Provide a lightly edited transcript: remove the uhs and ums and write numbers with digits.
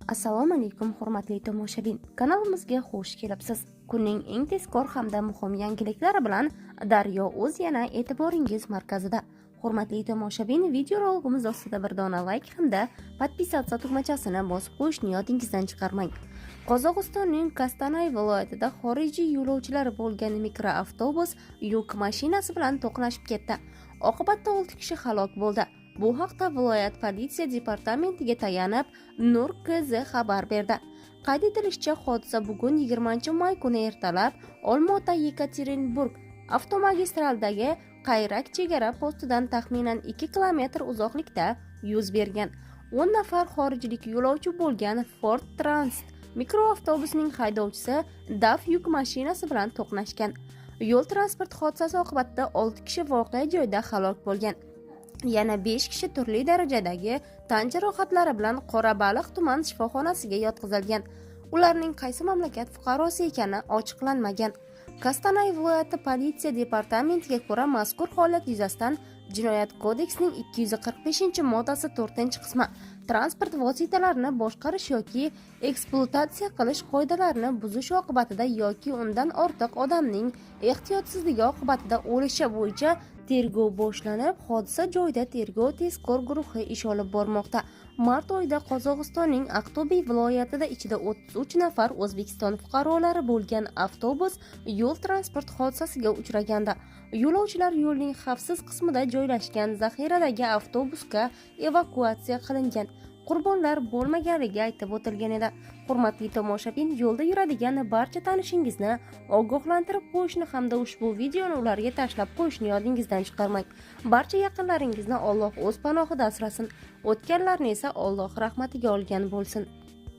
Assalomu alaykum, hurmatli tomoshabin. Kanalimizga xush kelibsiz. Kunning eng tezkor hamda muhim yangiliklari bilan Daryo o'z yana e'tiboringiz markazida. Hurmatli tomoshabin, videorolikimiz ostida bir dona like hamda подписаться tugmachasini bosib qo'yishni yodingizdan chiqarmang. Qozog'istonning Kostanay viloyatida xorijiy yo'lovchilar bo'lgan mikroavtobus yuk mashinasi bilan to'qnashib ketdi. Oqibatda 6 kishi halok bo'ldi. Bu haqda viloyat politsiya departamentiga tayanib Nur KZ xabar berdi. Qayd etilishicha, hodisa bugun 20-may kuni ertalab Olmaota Yekaterinburg avtomagistralidagi Qayrak chegara postidan taxminan 2 kilometr uzoqlikda yuz bergan. 10 nafar xorijlik yo'lovchi bo'lgan Ford Transit mikroavtobusining haydovchisi DAF yuk mashinasi bilan to'qnashgan. Yo'l transport hodisasi oqibatida 6 kishi voqea joyida halok bo'lgan. Yana 5 kishi turli darajadagi tan jarohatlari bilan Qorabaliq tuman shifoxonasiga yotqizilgan. Ularning qaysi mamlakat fuqarosi ekani ochiqlanmagan. Kostanay viloyati politsiya departamentiga ko'ra, mazkur holat yuzasidan Jinoyat kodeksining 245-moddasi 4-qismi, transport vositalarini boshqarish yoki ekspluatatsiya qilish qoidalarini buzish oqibatida yoki undan ortiq odamning ehtiyotsizligi oqibatida o'lishi bo'yicha tergov boshlanib, hodisa joyida tergov tezkor guruhi ish olib bormoqda. Mart oyida Qozog'istonning Aqto'be viloyatida ichida 33 nafar O'zbekiston fuqarolari bo'lgan avtobus yo'l transport hodisasiga uchragandi. Yo'lovchilar yo'lning xavfsiz qismida joylashgan zaxiradagi avtobusga evakuatsiya qilingan. Qurbonlar bo'lmaganligi aytib o'tilgan edi. Hurmatli tomoshabin, yo'lda yuradigan barcha tanishingizni ogohlantirib qo'yishni hamda ushbu videoni ularga tashlab qo'yishni yodingizdan chiqarmang. Barcha yaqinlaringizni Alloh o'z panohida asrasin. O'tganlarni esa Alloh rahmatiga olgan bo'lsin.